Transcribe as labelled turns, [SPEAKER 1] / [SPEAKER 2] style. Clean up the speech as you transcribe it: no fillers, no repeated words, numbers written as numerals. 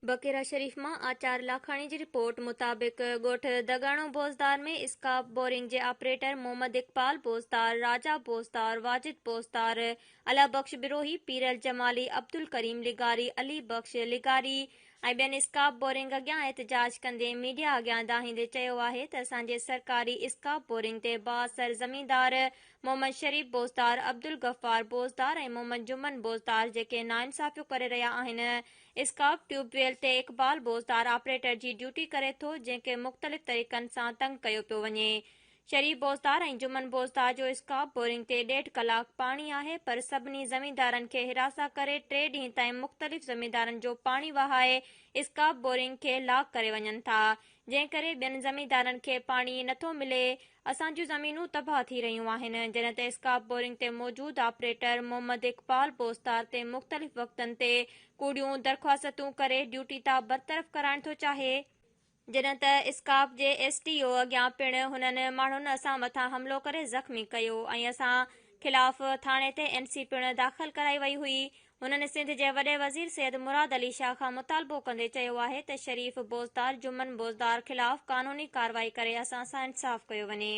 [SPEAKER 1] بڪيرا شريف مان آچار لاکاڻي جي رپورٽ مطابق ڳوٺ دڳاڻو بوزدار ۾ اسڪاپ بورنگ جي آپريٽر محمد اقبال بوزدار، راجا بوزدار، واجد بوزدار، الله بخش بروهي، پيرل جمالي، عبدالڪريم لغاري، علي بخش لغاري ۽ ٻين اسڪاپ بورنگ اڳيان احتجاج ڪندي ميڊيا اڳيان دانهيندي چيو آهي ته اسان جي سرڪاري اسڪاپ بورنگ تي بااثر زميندار محمد شريف بوزدار، عبدالغفار بوزدار ۽ محمد جمن بوزدار جيڪي ناانصافيون ڪري رهيا آهن اسڪاپ ٽيوب ويل تي اقبال بوزدار آپريٽر جي ڊيوٽي ڪري ٿو جنهن کي مختلف طريقن سان تنگ ڪيو پيو وڃي. شريف بوزدار ۽ جمن بوزدار جو اسڪاپ بورنگ تي ڏيڍ ڪلاڪ پاڻي آهي پر سڀني زميندارن کي هراسان ڪري ٽي ڏينهن تائين مختلف زميندارن جو پاڻي وهائي اسڪاپ بورنگ کي لاڪ ڪري وڃن ٿا جنهن ڪري ٻين زميندارن کي پاڻي نٿو ملي اسان جون زمينون تباهه ٿي رهيون آهن، جڏهن ته اسڪاپ بورنگ تي موجود آپريٽر محمد اقبال بوستار تي مختلف وقتن تي ڪوڙيون درخواستون ڪري ڊيوٽي تان برطرف ڪرائڻ ٿو چاهي، جڏهن ته اسڪاپ جي ايس ڊي او اڳيان پڻ هنن ماڻهن اسان مٿان حملو ڪري زخمي ڪيو ۽ اسان خلاف ٿاڻي تي اين سي پڻ داخل ڪرائي وئي هئي، هنن سنڌ جي وڏي وزير سيد مراد علي شاهه کان مطالبو ڪندي چيو آهي ته شريف بوزدار، جمن بوزدار خلاف قانوني ڪارروائي ڪري اسان سان انصاف ڪيو وڃي.